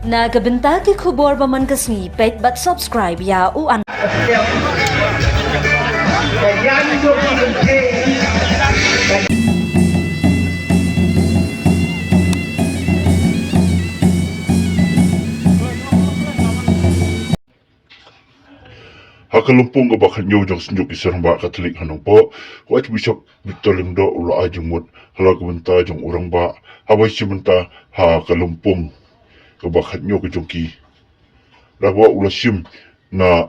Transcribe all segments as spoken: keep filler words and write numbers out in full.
Na ka bynta ki khubor ba man ka sngi, peit bad subscribe ïa u an. Ha ka lympung kaba khathynñiew jong ka Synjuk Ïing Seng Rangbah Katholik ha Nongpoh, u Archbishop Victor Lyngdoh u la ai jingmut halor ka bynta jong u rangbah haba shim bynta ha ka lympung kaba khathynñiew ka jong ki. Rangbah u la shim na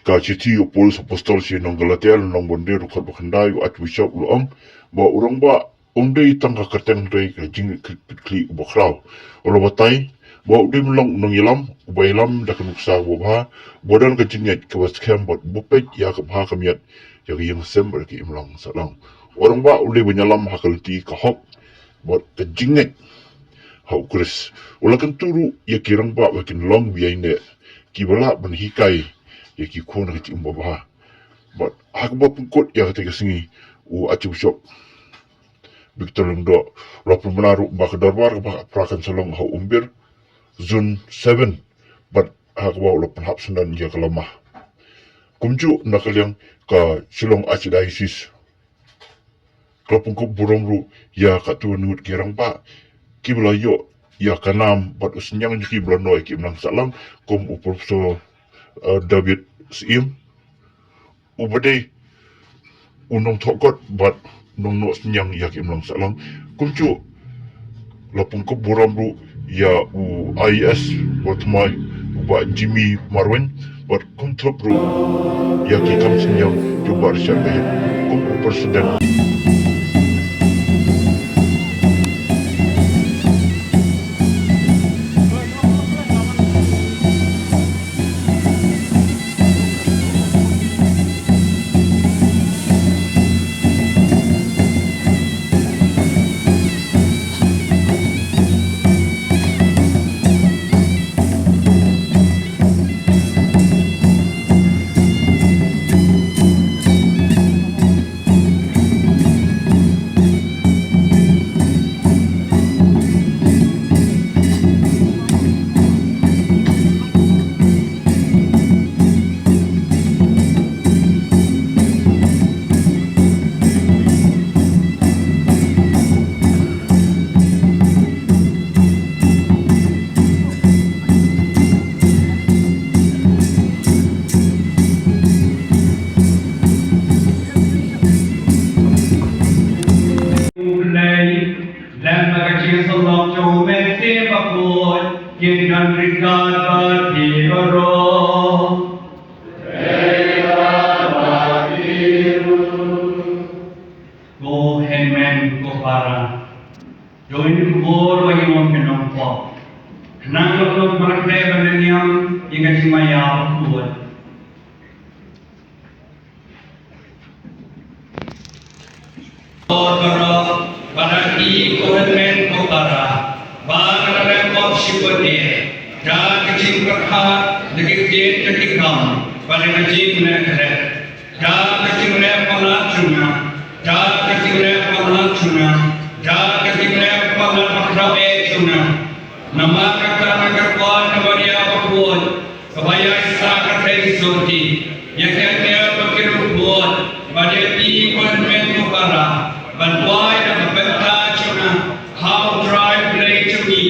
ka shithi u Paulus Apostol sha ki nong Galatia, lynnong ba hynriew, dkhot ba khyndai, u Archbishop u la ong ba u rangbah um dei tang ka kyrteng, hynrei ka jingkitkhlieh uba khraw. U la batai ba u dei ban long u nongïalam uba ïalam da ka nuksa kaba bha, uba don ka jingngeit kaba skhem bad uba peit ïa ka bha ka miat ïa ka ïing ka sem bad ka imlang sahlang. U rangbah u dei ban ïalam ha ka lynti ka hok bad ka jingngeit ha u Khrist. U la kyntu ruh ïa ki rangbah ba kin long ba ïaineh, kiba lah ban hikai ïa ki khun ha ka jingim ba bha. Bad ha kaba pynkut ïa katei ka sngi, u Archbishop Victor Lyngdoh u la pynbna ruh ba ka dorbar kaba hap pra kan sa long ha Umbir, Zone seven, bad ha kaba u la pynhap syndon ïa ka lama. Kumjuh na ka liang ka Shillong Archdiocese ka la pynkup burom ruh ïa katto katne ngut ki rangbah kiba la ïoh ïa ka nam bad u synñiang jong ki ba la noh ïa ka imlang sahlang, kum u Professor, eh, David Syiem, uba dei u nongthoh kot bad nongnoh synñiang ïa ka imlang sahlang. Kumjuh la pynkup burom ruh ïa u I A S ba thymmai, u Bah Jimmy Marwein, bad kumjuh ruh ïa ki kam synñiang jong u Bah Richard Gahit kum u President. Lem bad ka jingsngewlem jong U Mynsiem Bakhuid, kin don ryngkat bad phi baroh. Ko hynmen ko para, to ngin ïakynduh ïa ka nongpop. Khnang ba kin pyrkhat bad ïa ka jingmaïa bakhuid. Ko para, para, i ko hynmen ko para, ba ka la leh pop shibun, da ka jingpyrkhat, da ki ktien, da ki kam, bad da ka jingleh khleh. Da ka jingleh palat jong nga, da ka jingleh palat jong nga, da ka jingleh palat bakhraw eh jong nga. Namar kata nga kyrpad na Maria bakhuid, kaba ïaisah kyrteng sorti, ïa kane ba kin ïakynduh, bad ïa i ko hynmen ko para, ban duwai da ka bynta jong nga ha U Trai Blei jong ngi.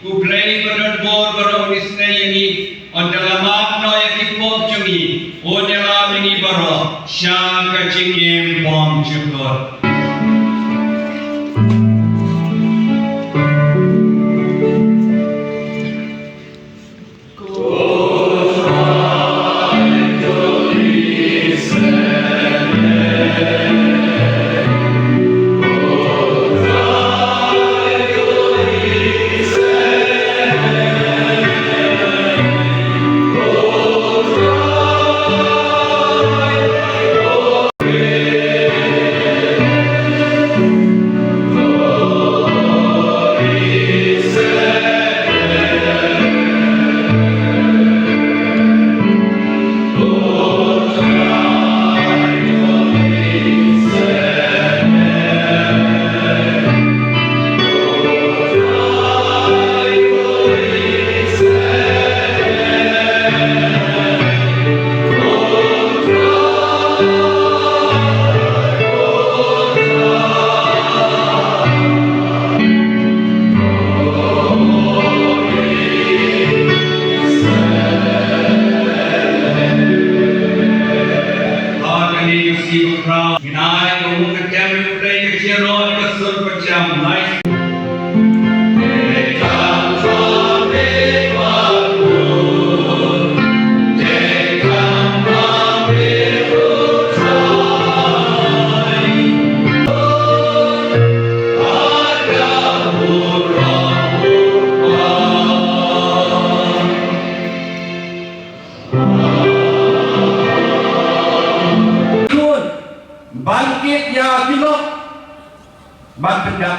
U Blei ba don bor baroh un isynei ïa ngi, un da la map noh ïa ki pop jong ngi, un ïalam ïa ngi baroh sha ka jingim bymjukut.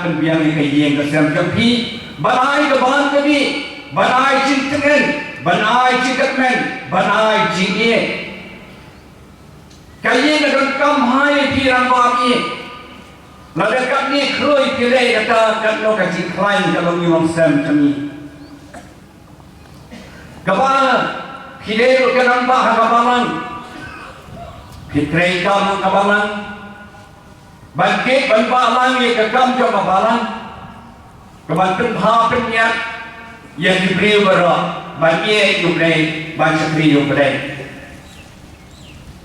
Biang ïa ka ïing ka sem jong phi, ban ai ka ban ka dih, ban ai jingtngen, ban ai jingkyrmen, ban ai jingïeit. Ka ïing ka donkam ha ïa phi rangbah ïeit. Lada katne khlem phi leh kata, katno ka jingkhlaiñ ka long ïing long sem jong ngi. Kaba phi dei ruh ka rangbah ha ka balang, phi trei kam ha ka balang. Ban kit ban bah lang ïa ka kam jong ka balang, ka ban pynbha pynïap ïa ki briew baroh ban ïeit ïa U Blei, ban shakri ïa U Blei.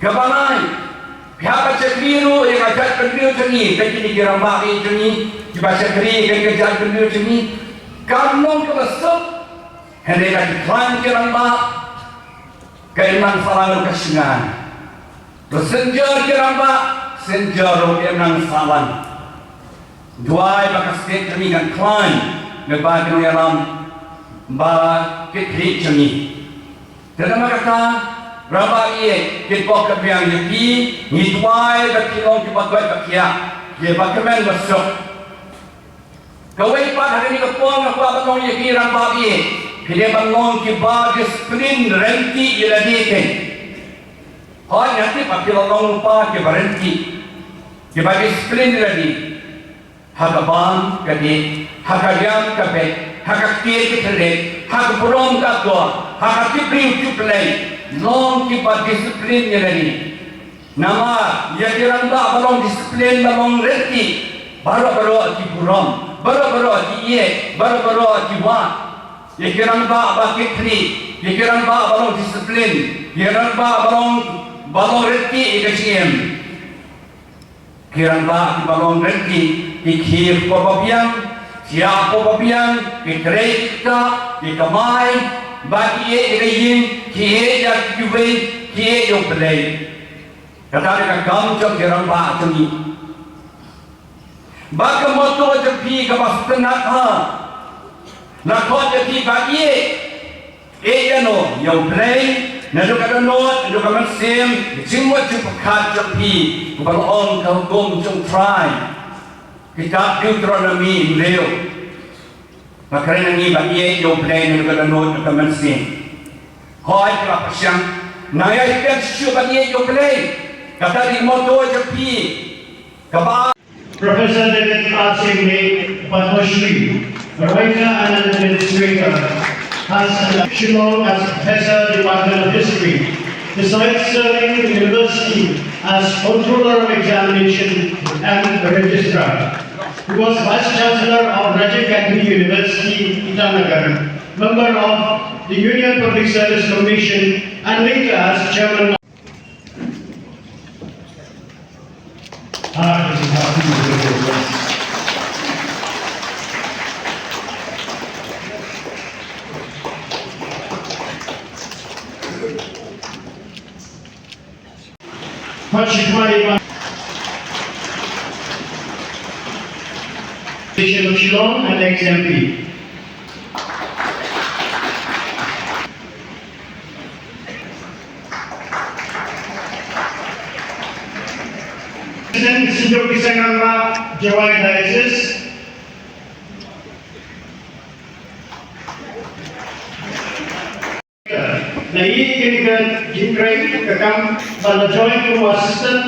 Kaba lai, phi hap ban shakri ruh ïa ka jaitbynriew jong ngi, ka kine ki rangbah ïeit jong ngi kiba shakri ïa ka jaitbynriew jong ngi. Kam long kaba suk, hynrei la ki khlaiñ ki rangbah, ka imlang sahlang ruh ka shngaiñ. Ba synjor ki rangbah, synjor ruh ka imlang sahlang. Duwai ba ka state jong ngi kan khlaiñ, naba ki nongïalam ba kit khlieh jong ngi. Te namar kata, rangbah ïeit, kit bok kit biang ïa phi, ngi duwai ba phi long kiba koit ba khiah, kiba kmen ba suk. Kawei pat ha kane ka por nga kwah ban ong ïa ki rangbah ïeit, phi dei ban long kiba disiplin ryntih ïa lade kein. Hooid nga tip ba phi la long lypa kiba ryntih, kiba disiplin ïa lade. Ha ka bam ka dih, ha ka ïam ka beit, ha ka ktieh ka thylliej, ha ka burom ka akor, ha ka tip briew tip Blei, long kiba disiplin ïa lade. Namar ïa ki rangbah ba long disiplin, ba long ryntih, baroh baroh ki burom, baroh baroh ki ïeit, baroh baroh ki wad. Ïa ki rangbah ba kit khlieh, ïa ki rangbah ba long disiplin, ïa ki rangbah ba long, ba long ryntih ïa ka jingim. Ki rangbah kiba long ryntih, ki khie hapoh babiang, thiah hapoh babiang, ki trei ki ktah, ki kamai, ba ki ïeit ïa ka ïing, ki ïeit ïa kiwei, ki ïeit ïa U Blei. Kata ka dei ka kam jong ki rangbah jong ngi. Bad ka motto jong phi kaba sngewtynnat ha, la khot ïa phi ba ïeit, ïeit ïano? Ïa U Blei, naduh ka dohnud, naduh ka mynsiem, ka jingmut jingpyrkhat jong phi, kaba la ong ka hukum jong U Trai. Kitab Deuteronomi hynriew. Nga kren ïa ngi ban ïeit ïa U Blei naduh ka dohnud, naduh ka mynsiem. Hooid, ki la pyrshang. Nang ïa phi shisha ban ïeit ïa U Blei. Kata ka dei ka motto jong phi. Kaba Professor David R. Singh, Padma Shri, a writer and an administrator, has Shillong as Professor, Department of History. Besides serving the university as Controller of Examination and Registrar, he was Vice Chancellor of Rajiv Gandhi University, Itanagar, member of the Union Public Service Commission, and later as Chairman Shillong and ex-M P. President Shinto Kisang Rangma, Jowai Diocese. Na i kini ka jingtrei ka kam ba la join kum u assistant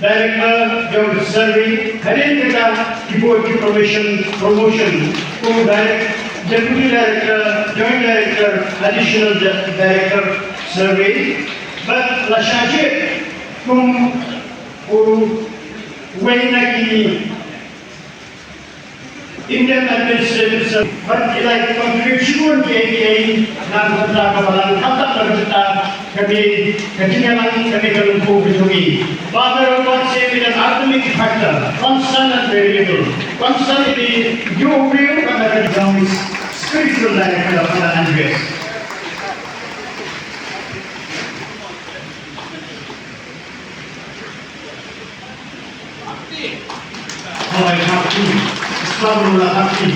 director jong ka survey, hadien kata ki bud ki promotion, promotion kum direct, deputy director, joint director, additional di-, director survey. Bad la shah jied kum uwei na ki Indian Administrative Service, bad ki la contribute shibun kiei kiei na ka bynta ka balang, khamtam na ka bynta kane ka jingïalang, kane ka lyngkhuh ka jong ngi. Father of God said it an ultimate factor, constant and variable. Constant in the, you real, spiritual life of Father Andreas. Hooid, hakti. Sngewbha hakti.